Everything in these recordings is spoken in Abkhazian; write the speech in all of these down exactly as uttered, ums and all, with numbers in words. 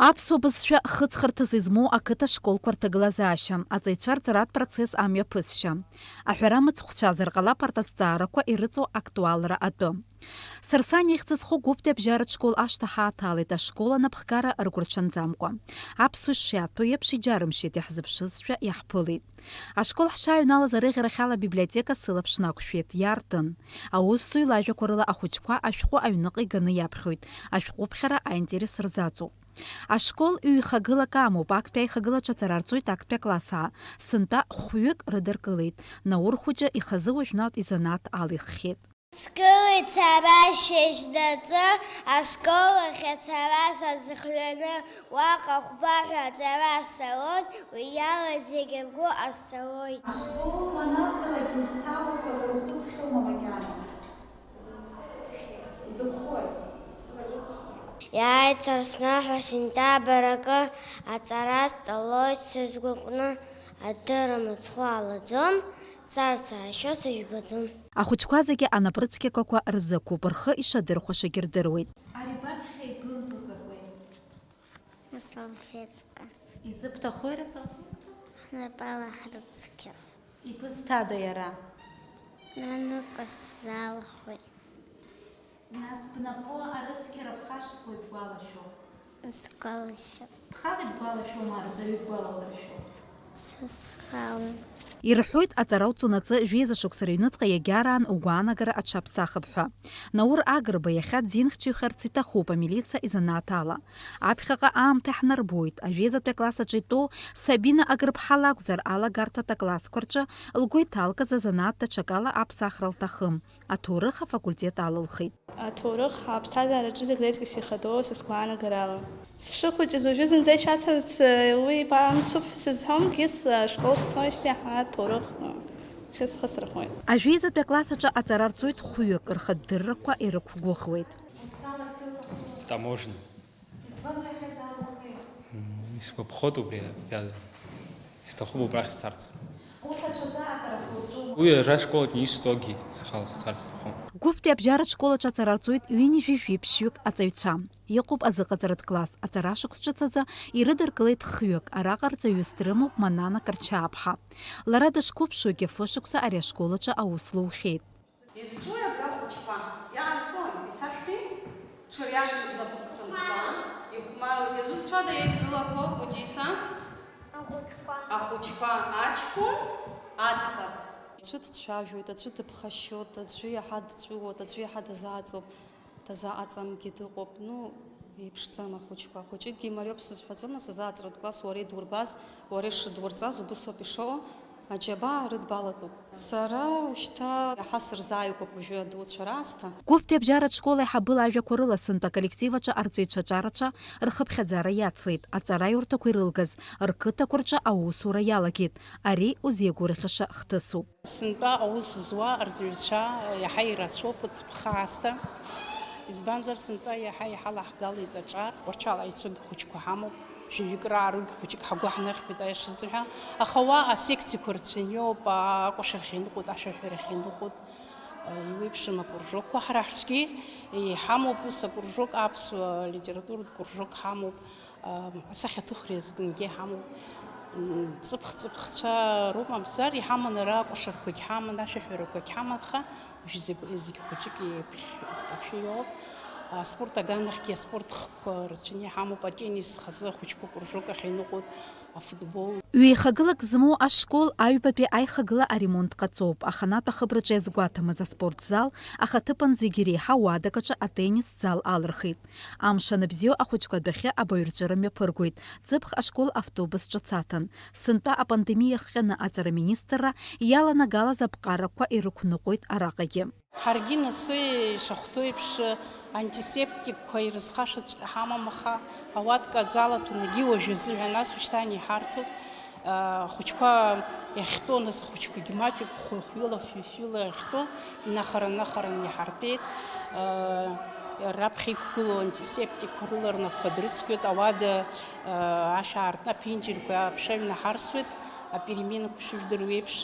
Аԥсуа бызшәа хыҵхырҭас измоу ақыҭа школқәа рҭагылазаашьа, аҵаҩцәа рҵаратә процесс амҩаԥысшьа. Аҳәара мыцхәцәазар ҟалап арҭ азҵаарақәа ирыҵоу актуалра атәы. Сарсани ихьӡ зху Гәыԥтәи абжьаратә школ ашҭа ҳааҭалеит, ашкол анапхгара ргәырҽанӡамкәа. Аԥсуа ишиаҭәоу еиԥш иџьарымшьеит, иаҳзыԥшызшәа иаҳԥылеит. Ашкол ҳшааҩналаз арыӷьарахьала абиблиотека сылаԥш нақәшәеит, иаартын. Аусзуҩ лажәақәа рыла ахәыҷқәа ашәҟәы аҩныҟа иганы иаԥхьоит, ашәҟәыԥхьара аинтерес рзаҵоуп. Ашкол ҩ-хагылак амоуп, актәи аихагылаҿы аҵара рҵоит актәи аклассаа, сынтәа хәҩык рыдыркылеит, Наур хәыҷы ихазы уажәнатә изанааҭ алиххьеит. Сгылеит сара шьыжьнаҵы ашкол ахь ацара сазыхҩаны, уаҟа хәба ҳәа аҵара сцалон, уи ала зегьы ргәы ҟасҵалоит. Ашкол уанақәлак узҭалақәа акыр ухәыцхьоума макьана? Узыԥхоит. Иааит Сарснаҳәа сентиабр акы аҵара сҵалоит сызгәыкны, адырра мыцхәы алаӡом, сарцаашьо сыжәбаӡом. Ахәыҷқәа зегьы анапрыцқьақәақәа рзықәуп, рхы ишадырхәашагьы рдыруеит. Ари баԥхьа ибымҵо закәи? Асалфетка. Изыбҭаху иара асалфетка? Ҳнапала ҳрыцқьа. Ибызҭада иара? Наныҟа сзалхуеит. Нас бнапы арыцқьара бхашҭуеит, бгәалашәо? Сгәалашәап. Бхала ибгәалашәома, арҵаҩы бгәалалыршәо? Са схала. Ирҳәоит, аҵара уцунаҵы жәеиза шықәса рыҩныҵҟа иагьараан угәаанагара аҽаԥсахып ҳәа. Наур Агрба иахьа дзинхьчаҩхарц иҭахуп амилициа изанааҭ ала. Аԥхьаҟа аамҭа ҳнарбоит, ажәеизатәи акласс аҿы итәоу Сабина Агрыԥҳа лакәзар, алагарҭәатә аклассқәа рҿы лгәы иҭалкыз азанааҭ даҽакала аԥсахра лҭахым, аҭоурых афакультет алылхит. Аҭоурых ҳаԥсҭазаараҿы зегь леизгьы сихадоу са сгәаанагарала. Сшыхәыҷыз уажәы зынӡа ишәасҳәарц, уи бамцуп сызҳәом, гьыс ашкол сҭоижьҭеи ҳа аҭоурых хьысхысрахоит. Ажәеизатәи акласс аҿы аҵара рҵоит хәҩык, рхатә дыррақәа ирықәгәыӷуеит. Таможня. Избан уи аҳәа залухи? М, исгәаԥхоит убри, иа-, исҭахуп убрахь сцарц. Ус аҽазааӡарақәа уҿума? Уи ара школаҿ исҭогьы схала сцарц сҭахуп. Гәыԥтәи абжьаратә школ аҿы аҵара рҵоит ҩынҩажәи жәиԥшьҩык аҵаҩцәа. Иҟоуп азыҟаҵаратә класс, аҵара шықәс ҿыц азы ирыдыркылеит хҩык, араҟа рҵаҩыс дрымоуп Манана Карчааԥҳа. Лара дышқәыԥшуагьы фышықәса ари ашкол аҿы аус лухьеит. Изҿуи абра ахәыҷқәа? Иаарҵуан, исашәҳәеи? Ҽыриашаны бнапы бкыдҵан, ихәмаруеит. Иазусҭцәада еидгылақәо, Гәдиса? Ахәыҷқәа. Ахәыҷқәа, аҷкәын аӡӷаб. Аӡәы дцәажәоит, аӡәы дыԥхашьоит, аӡәы иаҳа дҵәыуоит, аӡәы иаҳа дазааӡоуп, дазааӡамгьы дыҟоуп. Ну, еиԥшӡам ахәыҷқәа. Ахәыҷыкгьы имариоуп сызҳәаӡом, нас азааҵратә класс уара идурбаз, уара ишыдурҵаз убыс ауп ишыҟоу. Аџьабаа рыдбалатәуп. Сара ушьҭа иаҳа сырзааигәоуп уажәы адуцәа раасҭа. Гәыԥтәи абжьаратә школ аиҳабы лажәақәа рыла сынтәа аколлектив аҿы арҵаҩцәа ҿарацәа рхыԥхьаӡара иацлеит, аҵараиурҭақәа ирылгаз, рқыҭақәа рҿы аусура иалагеит. Ари узеигәырӷьаша хҭысуп. Сынтәа аус зуа арҵаҩцәа иаҳа ирацәоуп, ҵыԥх аасҭа. Избанзар, сынтәа иаҳа иҳалаҳгалеит аҿар. Тҟәарчал ицогьы хәыҷқәа ҳамоуп. Жәаҩык раарогь хәыҷык ҳгәы ҳнархьуеит аиаша азыҳәа. Аха уа асекциақәа рацәаҩуп, акәашарахь иныҟәоит, ашәаҳәарахь иныҟәоит, иуеиԥшым акружокқәа. Ҳара ҳҿгьы иҳамоуп ус акружок, аԥсуа литературатә кружок ҳамоуп, асахьаҭыхреи азкынгьы ҳамоуп. Ҵыԥх-ҵыԥхцәа роуп мамзар, иҳаман ара акәашарақәагь ҳаман, ашәаҳәарақәагь ҳаман, аха Уажә зегь, зегь хәыҷык еиԥш-, еиԥш иоуп. Аспорт аганахьгьы аспорт хкқәа рацәаны иҳамоуп, атеннис хазы ахәыҷқәа кружок ахь иныҟәоит, афутбол. Ҩеихагылак змоу ашкол аҩбатәи аихагыла аремонт ҟаҵоуп, аханатә ахыбраҿы иазгәаҭамыз аспорт зал ахаҭыԥан зегь иреиҳау уадак аҿы атеннис зал алырхит. Амш аныбзиоу ахәыҷқәа адәахьы абаҩрҵәыра мҩаԥыргоит, ҵыԥх ашкол автобус ҿыц аҭан. Сынтәа апандемиа ахҟьаны аҵара министрра иаланагалаз аԥҟарақәа ирықәныҟәоит араҟагьы. Ҳаргьы нас ишахәҭоу еиԥш антисептикқәа ирызхашаҵәҟьа ҳамам, аха ауатка аӡы алаҭәаны егьи уажәазыҳәа нас ушьҭан иҳарҭоит. Ахәыҷқәа иахьтәоу, нас ахәыҷқәагьы маҷуп, хәы-, хәҩыла, фҩы-фҩыла иахьтәоу, инахара-нахараны иҳартәеит. Раԥхьа иқәгылоу антисептикқәа рыла рнапқәа дрыцқьоит, ауада ашә аартны аԥенџьырқәа аԥша ҩнаҳарсуеит, Апеременақәа шыжәдыруеиԥш,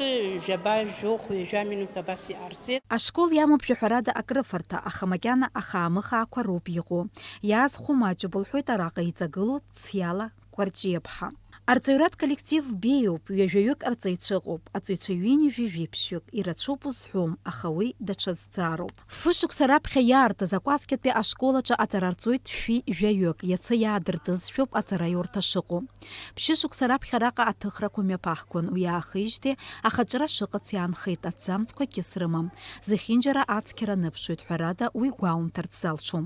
жәаба, жәохә, ҩажәа минуҭ абас иҟарҵеит. Ашкол иамоуп жәаҳәарада акрыфарҭа, аха макьана ахаамыхаақәа роуп иҟоу. Иаазхәо маҷуп, лҳәоит араҟа иҵагылоу Циала Кәарҷиаԥҳа. Арҵаҩратә коллектив беиоуп, ҩажәаҩык арҵаҩцәа ыҟоуп, аҵаҩцәа ҩынҩажәи жәиԥшьҩык, ирацәоуп узҳәом, аха уи даҽа зҵаароуп. Фышықәса раԥхьа иаартыз акәасқьатәи ашкол аҿы аҵара рҵоит шәи жәаҩык, иацы иаадыртызшәоуп аҵараиурҭа шыҟоу. Ԥшьышықәса раԥхьа араҟа аҭыхрақәа мҩаԥаҳгон, уи аахижьҭеи ахаҿра шыҟац иаанхеит, аҭӡамцқәа кьыс рымам. Зехьынџьара ацқьара ныԥшуеит, ҳәарада, уи гәаумҭарц залшом.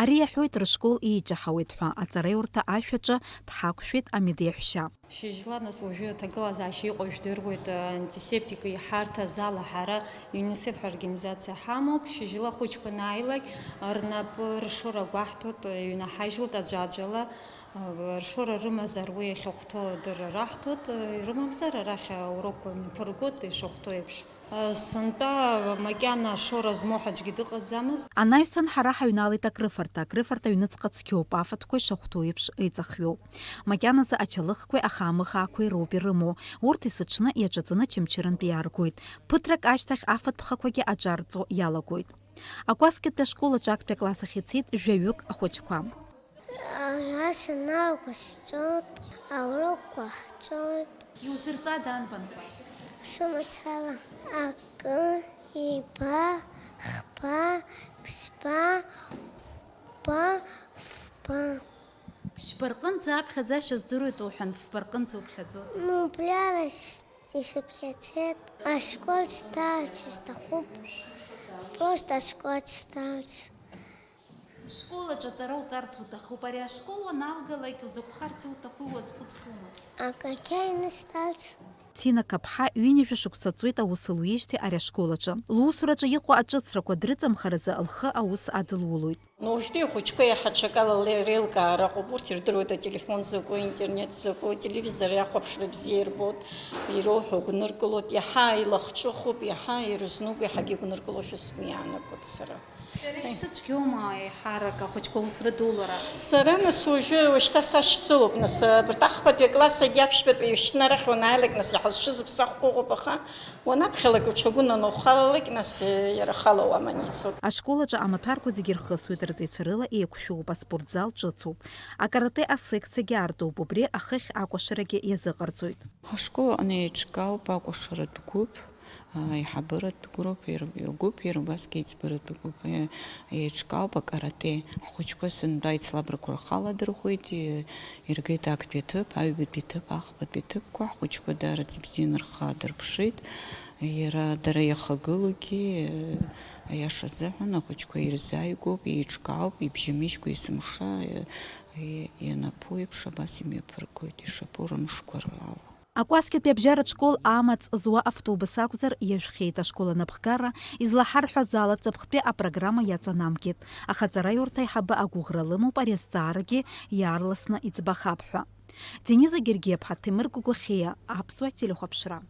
Ари иаҳәоит рышкол ииҷаҳауеит ҳәа, аҵараиурҭа ашәаҿы дҳақәшәеит Амиди иаҳәшьа. Шьыжьла, нас, уажәы аҭагылазаашьа иҟоу жәдыруеит, антисептика иҳарҭаз ала ҳара ЮНИСЕФ ҳәа организациа ҳамоуп. Шьыжьла ахәыҷқәа анааилак, рнапы ршора гәаҳҭоит, иҩнаҳажьлоит аӡәаӡәала. Ршора рымазар уи ахьахәҭоу адырра раҳҭоит, ирымамзар арахь аурокқәа мҩаԥыргоит ишахәҭоу еиԥш. Сынтәа макьана ашора змоу ҳаӡәгьы дыҟаӡамызт. Анаҩсан ҳара ҳаҩналеит акрыфарҭа. Акрыфарҭа аҩныҵҟа цқьоуп, афатәқәа ишахәҭоу еиԥш еиҵахҩоуп. Макьаназы ачалыхқәеи ахаамыхаақәеи роуп ирымоу. Урҭ есыҽны иаҿаҵаны Чымчырантәи иааргоит. Ԥыҭрак ашьҭахь афатә ԥхақәагьы аҿарҵо иалагоит. Акәасқьатәи ашкол аҿы актәи акласс ахь ицеит жәаҩык ахәыҷқәа. Ара санаалга сҵоит, аурокқәа ҳҵоит. Иузырҵада анбанқәа? Сымацара акы, ҩба, хԥа, ԥшьба, хәба, фба. Ԥшьба рҟынӡа аԥхьаӡашьа здыруеит уҳәан, фба рҟынӡа уԥхьаӡоит. Ну, убри ала исыԥхьаӡеит. Ашкол сҭаларц сҭахуп. Просто ашкол сҭаларц. Школ аҿы аҵара уҵарц уҭахуп. Ари ашкол уаналгалак узықәхарц иуҭаху уазхәыцхьоума? Акакьаины сҭаларц. Ҭина Каԥҳа ҩынҩажәа шықәса ҵуеит аус луижьҭеи ари ашкол аҿы. Лусураҿы иҟоу аҿыцрақәа дрыҵамхаразы лхы аус адылулоит. Уажәтәи ахәыҷқәа иаҳа ҽакала реилкаара ыҟоуп, урҭ ирдыруеит ателефон закәу, аинтернет закәу, ателевизор иахәаԥшра бзиа ирбоит, ироуҳәо гәныркылоит, иаҳа илахҿыхуп, иаҳа ирызнуп, иаҳагьы игәныркылошәа сгәы иаанагоит сара. Шәара ишәцәыцәгьоума еиҳарак ахәыҷқәа аус рыдулара? Сара нас уажәы, уажәшьҭа сашьцылоуп, нас абарҭ ахԥатәи аклассгьы аԥшьбатәи ишьҭнарахь уанааилак, нас иаҳазшыз ԥсахқәа ыҟоуп, аха уанаԥхьалак уҽагәынаны ухалалак, нас иара ахала уаман ицоит. Ашкол аҿы амаҭәарқәа зегьы ирхысуеит, рҵаҩцәа рыла еиқәшәоуп, аспортзал ҿыцуп. Акарате асекциагьы аартуп, убри ахыхь акәашарагьы иазыҟарҵоит. Ҳашкол аҟны еиҿкаауп акәашаратә гәыԥ, аиҳабыратә гәыԥ, ир-, гәыԥ, ир-, убасгьы аиҵбыратә гәыԥ, е-, еиҿкаауп акарате. Ҳхәыҷқәа сынтәа аицлабрақәа рхы аладырхәеит, и-, иргеит актәи аҭыԥ, аҩбатәи аҭыԥ, ахԥатәи аҭыԥқәа. Ҳхәыҷқәа даараӡа ибзианы рхы аадырԥшит. Иара, дара иахагылоугьы, аиаша азыҳәан, ахәыҷқәа ирзааигәоуп, еиҿкаауп, ибжьамыжькәа есымша, е-, ианапу еиԥш абас имҩаԥыргоит, ишаԥу рымшқәа рала. Акәасқьатәи абжьаратә школ амаҵ зуа автобус акәзар, иажәхьеит. Ашкол анапхгара излаҳарҳәаз ала, ҵыԥхтәи апрограмма иаҵанамкит. Аха аҵараиурҭа аиҳабы агәыӷра лымоуп ари азҵаарагьы иаарласны иӡбахап ҳәа. Дениза Гергиаԥҳа, Ҭемыр Гогохиа, Аԥсуа телехәаԥшра.